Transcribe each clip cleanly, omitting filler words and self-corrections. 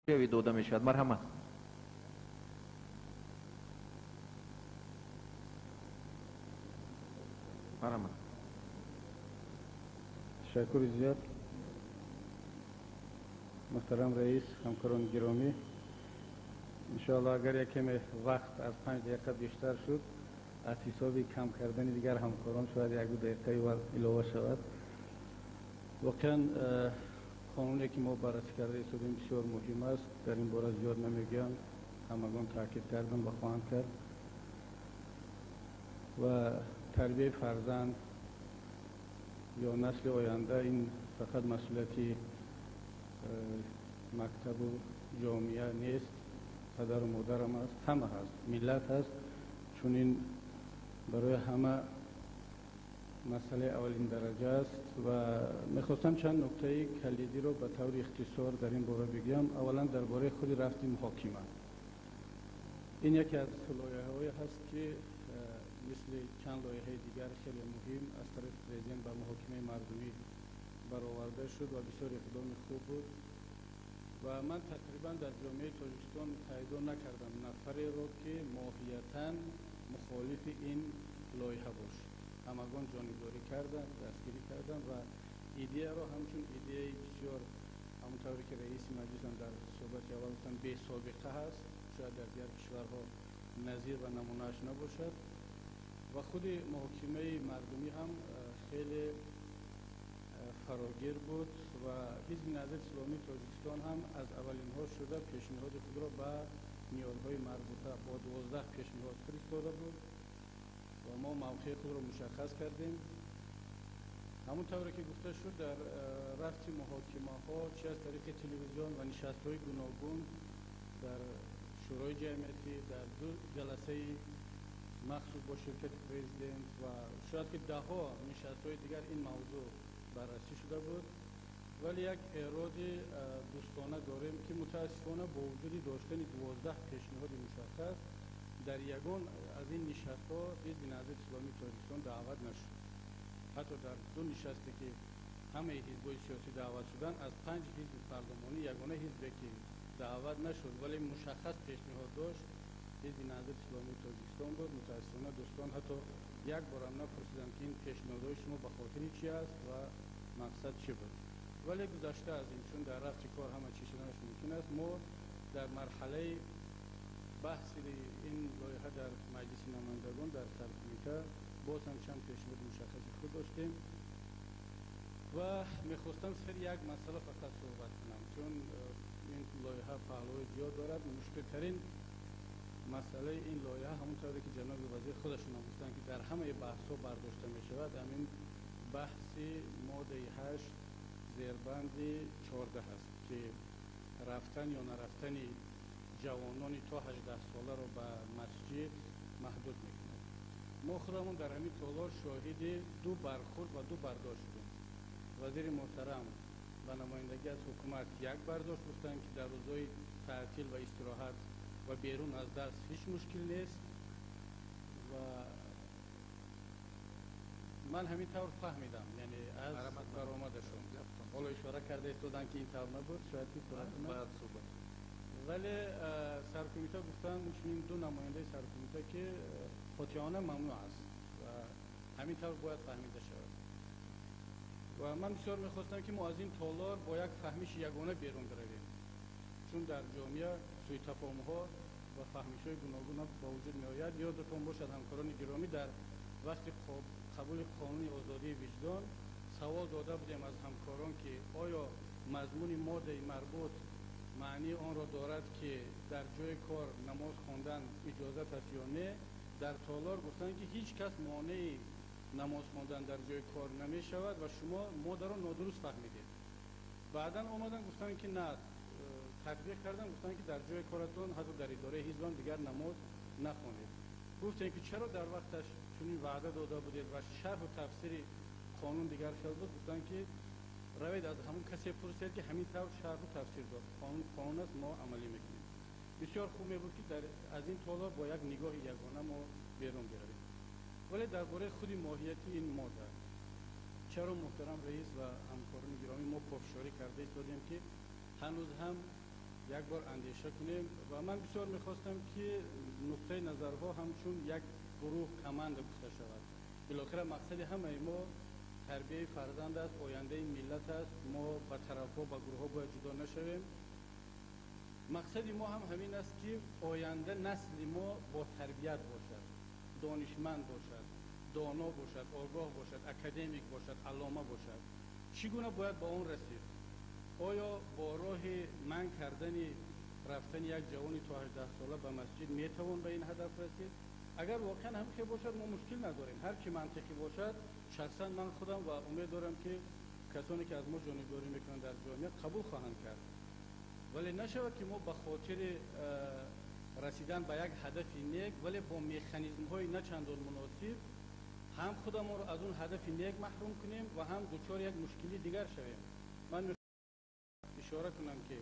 Дода мешавад. Марҳамат. Марҳамат. Ташаккури зиёд, муҳтарам раис, ҳамкорони гиромӣ. Иншоалло, агар якеме вақт аз 5 дақиқа бештар шуд, аз ҳисоби кам кардани дигар ҳамкорон шояд 1-ду дақиқа илова шавад. Воқеан, қонуне ки мо баррасӣ карда истодем, бисёр муҳим аст. Дар ин бора зиёд намегӯям, ҳамагон таъкид карданд ва хоҳанд кард. Ва тарбияи фарзанд ё насли оянда ин фақат масъулияти мактабу ҷомеа нест, падару модарам аст, ҳама ҳаст, миллат ҳаст. Чунин барои ҳама масъалаи аввалин дараҷа аст. Ва мехостам чанд нуктаи калидиро ба таври ихтисор дар ин бора бигӯям. Аввалан, дар бораи худи рафти муҳокима. Ин яке аз лоиҳаҳое ҳаст, ки мисли чанд лоиҳаи дигар хеле муҳим аз тарафи президент ба муҳокимаи мардумӣ бароварда шуд ва бисёр иқдоми хуб буд. Ва ман тақрибан дар ҷомеаи Тоҷикистон пайдо накардам нафареро, ки моҳиятан мухолифи ин лоиҳа бошад. Ҳамагон ҷонибдорӣ карданд, дастгирӣ карданд ва идеяро ҳамчун идеяи бисёр, ҳамон тавре ки раиси маҷлисам дар суҳбати аввал гуфтанд, бесобиқа ҳаст, шояд дар дигар кишварҳо назир ва намунааш набошад. Ва худи муҳокимаи мардумӣ ҳам хеле фарогир буд ва Ҳизби Наҳзати Исломии Тоҷикистон ҳам аз аввалинҳо шуда пешниҳоди худро ба ниҳодҳои марбута бо 12 пешниҳод фиристода буд ва мо мавқеи худро мушаххас кардем. Ҳамон тавре ки гуфта шуд, дар рафти муҳокимаҳо, чи аз тариқи телевизион ва нишастҳои гуногун дар Шӯрои ҷамъиятӣ, дар ду ҷаласаи махсус бо ширкати президент ва шояд ки даҳҳо нишастҳои дигар ин мавзӯъ баррасӣ шуда буд. Вале як эроди дӯстона дорем, ки мутаассифона бо вуҷуди доштани 12 пешниҳоди мушаххас дар ягон аз ин нишастҳо Ҳизби Наҳзати Исломии Тоҷикистон даъват нашуд. Ҳатто дар ду нишасте ки ҳамаи ҳизбҳои сиёсӣ даъват шуданд, аз панҷ ҳизби парлумонӣ ягона ҳизбе ки даъват нашуд, вале мушаххас пешниҳод дошт, Ҳизби Наҳзати Исломии Тоҷикистон буд. Мутаассифона, дӯстон ҳатто як борам напурсиданд, ки ин пешниҳодҳои шумо ба хотири чи аст ва мақсад чӣ буд. Вале гузашта аз ин, чун дар рафти кор ҳама чиз шуданаш мумкин аст, мо дар марҳалаи баҳси ин лоиҳа дар Маҷлиси намояндагон, дар саркумита боз ҳам чанд пешниҳоди мушаххаси худ доштем ва мехостам сари як масъала фақат суҳбат кунам, чун ин лоиҳа паҳлӯи зиёд дорад. Мушкилтарин масъалаи ин лоиҳа, ҳамон тавре ки ҷаноби вазир худашон гуфтанд, ки дар ҳамаи баҳсҳо бардошта мешавад, ҳамин баҳси моддаи 8 зербанди 14 аст, ки рафтан ё нарафтани ҷавонони то 18 соларо ба масҷид маҳдуд мекунад. Мо худамон дар ҳамин толор шоҳиди ду бархурд ва ду бардошт шудем. Вазири муҳтарам ба намояндагӣ аз ҳукумат як бардошт гуфтанд, ки дар рӯзҳои таътил ва истироҳат ва берун аз дарс ҳеҷ мушкил нест, ва ман ҳамин тавр фаҳмидам, яъне аз баромадашон. Ҳоло ишора карда истоданд, ки ин тавр набуд, шояд ки вале саркумита гуфтанд, инчунин ду намояндаи саркумита, ки қотеона мамнӯъ аст ва ҳамин тавр бояд фаҳмида шавад. Ва ман бисёр мехостам, ки мо аз ин толор бо як фаҳмиши ягона берун биравем, чун дар ҷомеа сӯйтафоҳумҳо ва фаҳмишҳои гуногун ба вуҷуд меояд. Ёдатон бошад, ҳамкорони гиромӣ, дар вақти қабули қонуни озодии виҷдон савол дода будем аз ҳамкорон, ки оё мазмуни моддаи марбут маънии онро дорад, ки дар ҷои кор намоз хондан иҷозат аст ё не. Дар толор гуфтанд, ки ҳеҷ кас монеи намоз хондан дар ҷои кор намешавад ва шумо моддаро нодуруст фаҳмидед. Баъдан омадан гуфтанд, ки на, татбиқ кардан, гуфтанд, ки дар ҷои коратон, ҳатто дар идораи ҳизбам дигар намоз нахонед. Гуфтем, ки чаро дар вақташ чунин ваъда дода будед ва шарҳу тафсири қонун дигар хел буд? Гуфтанд, ки равед, аз ҳамон касе пурсед, ки ҳамин тавр шарҳу тафсир дод. Қонун қонун аст, мо амалӣ мекунем. Бисёр хуб мебуд, ки аз ин толор бо як нигоҳи ягона мо берун биравем. Вале дар бораи худи моҳияти ин модда, чаро, муҳтарам раис ва ҳамкорони гиромӣ, мо пофишорӣ карда истодем, ки ҳанӯз ҳам Як бор андеша кунем ва ман бисёр мехостам, ки нуқтаи назарҳо ҳамчун як гурӯҳ, команда гуфта шавад. Билохира мақсади ҳамаи мо тарбияи фарзанд аст, ояндаи миллат аст. Мо ба тарафҳо, ба гурӯҳҳо бояд ҷудо нашавем. Мақсади мо ҳам ҳамин аст, ки оянда насли мо бо тарбият бошад, донишманд бошад, доно бошад, огоҳ бошад, академик бошад, аллома бошад. Чӣ гуна бояд ба он расид? Оё бо роҳи манъ кардани рафтани як ҷавони то 18 сола ба масҷид метавон ба ин ҳадаф расид? Агар воқеан ҳамин хел бошад, мо мушкил надорем. Ҳар чӣ мантиқӣ бошад, шахсан ман худам ва умед дорам, ки касоне ки аз мо ҷонибдорӣ мекунанд дар ҷомеа, қабул хоҳанд кард. Вале нашавад, ки мо ба хотири расидан ба як ҳадафи нек, вале бо механизмҳои начандон муносиб, ҳам худамонро аз он ҳадафи нек маҳрум кунем ва ҳам дучори як мушкили дигар шавем. Ман ишора кунам, ки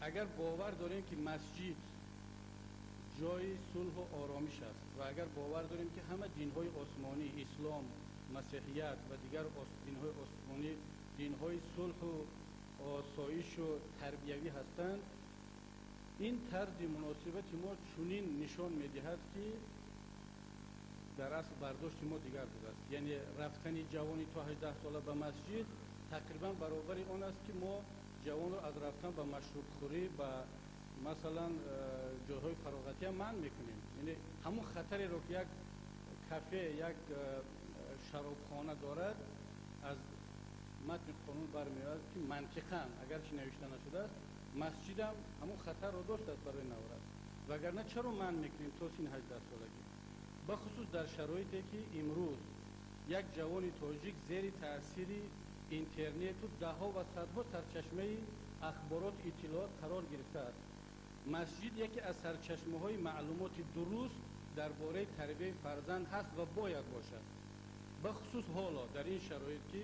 агар бовар дорем, ки масҷид ҷои сулҳу оромиш аст, ва агар бовар дорем, ки ҳама динҳои осмонӣ, ислом, масеҳият ва дигар динҳои осмонӣ, динҳои сулҳу осоишу тарбиявӣ ҳастанд, ин тарзи муносибати мо чунин нишон медиҳад, ки дар асл бардошти мо дигар будааст. Яъне рафтани ҷавони то 18 сола ба масҷид тақрибан баробари он аст, ки мо ҷавонро аз рафтан ба машрубхӯрӣ, ба масалан ҷойҳои фароғатиам манъ мекунем. Яъне ҳамон хатареро, ки як кафе, як шаробхона дорад, аз матни қонун бармеояд, ки мантиқан, агарчи навишта нашудааст, масҷидам ҳамон хатарро доштааст барои наврас. Вагарна чаро манъ мекунем то синни 18-солагӣ, бахусус дар шароите, ки имрӯз як ҷавони тоҷик зери таъсири интернету даҳҳо ва садҳо сарчашмаи ахбороту иттилоот қарор гирифтааст? Масҷид яке аз сарчашмаҳои маълумоти дуруст дар бораи тарбияи фарзанд ҳаст ва бояд бошад, бахусус ҳоло дар ин шароит, ки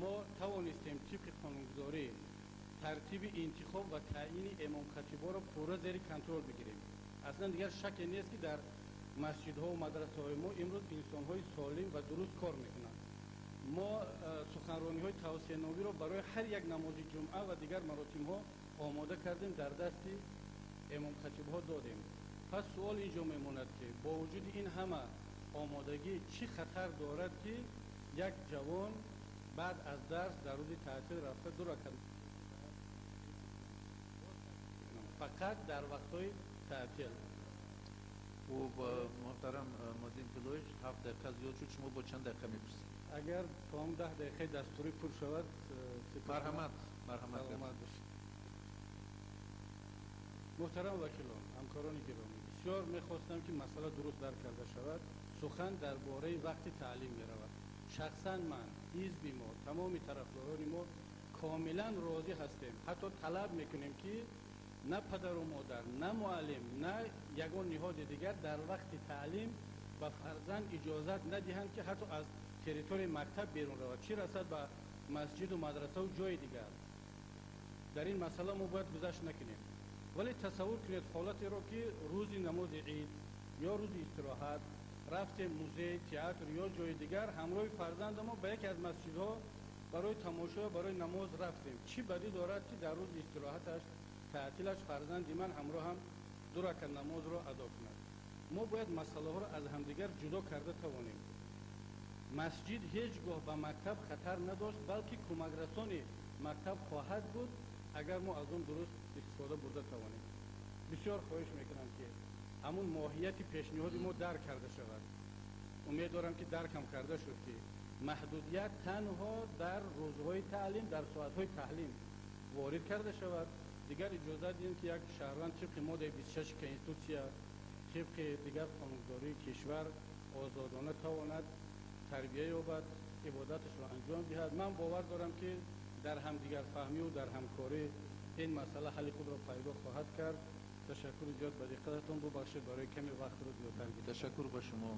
мо тавонистем тибқи қонунгузорӣ тартиби интихоб ва таъйини имомхатиборо пурра зери контрол бигирем. Аслан дигар шаке нест, ки дар масҷидҳову мадрасаҳои мо имрӯз инсонҳои солим ва дуруст кор мекунанд. Мо суханрониҳои тавсияновиро барои ҳар як намози ҷумъа ва дигар маросимҳо омода кардем, дар дасти имомхатибҳо додем. Пас суол ин ҷо мемонад, ки бо вуҷуди ин ҳама омодагӣ чӣ хатар дорад, ки як ҷавон баъд аз дарс дар рӯзи таътил рафта ду ракат фақат дар вақтҳои таътил? Хуб, муҳтарам Муҳиддин Тиллоевич, 7 дақиқа зиёд шуд. Шумо бо чанд дақиқа мепурсед? Агар то он 10 дақиқаи дастурӣ пур шавад. Марҳамат, марҳамат. Саломат бошед. Муҳтарам вакилон, ҳамкорони гиромӣ, бисёр мехостам, ки масъала дуруст дарк карда шавад. Сухан дар бораи вақти таълим меравад. Шахсан ман, ҳизби мо, тамоми тарафдорони мо комилан розӣ ҳастем, ҳатто талаб мекунем, ки на падару модар, на муаллим, на ягон ниҳоди дигар дар вақти таълим ба фарзанд иҷозат надиҳанд, ки ҳатто аз территорияи мактаб берун равад, чӣ расад ба масҷиду мадрасаву ҷои дигар. Дар ин масъала мо бояд гузашт накунем. Вале тасаввур кунед ҳолатеро, ки рӯзи намози ид ё рӯзи истироҳат рафтем музей, театр ё ҷои дигар, ҳамроҳи фарзандамо ба яке аз масҷидҳо барои тамошо ё барои намоз рафтем. Чӣ бадӣ дорад, ки дар рӯзи истироҳаташ, таътилаш фарзанди ман ҳамроҳам ду ракат намозро адо кунад? Мо бояд масъалаҳоро аз ҳамдигар ҷудо карда тавонем. Масҷид ҳеҷ гоҳ ба мактаб хатар надошт, балки кӯмакрасони мактаб хоҳад буд, агар мо аз он дуруст истифода бурда тавонем. Бисёр хоҳиш мекунам, ки ҳамун моҳияти пешниҳоди мо дарк карда шавад. Умед дорам, ки даркам карда шуд, ки маҳдудият танҳо дар рӯзҳои таълим, дар соатҳои таълим ворид карда шавад. Дигар иҷозат диҳем, ки як шаҳрванд тибқи моддаи 26 конститутсия, тибқи дигар қонунгузории кишвар озодона тавонад тарбия ёбад, ибодаташро анҷом диҳад. Ман бовар дорам, ки дар ҳамдигарфаҳмиву дар ҳамкорӣ ин масъала ҳалли худро пайдо хоҳад кард. Ташаккури зиёд ба диққататон. Бубахшед барои каме вақтро зиёдтар гирифтам. Ташаккур ба шумо.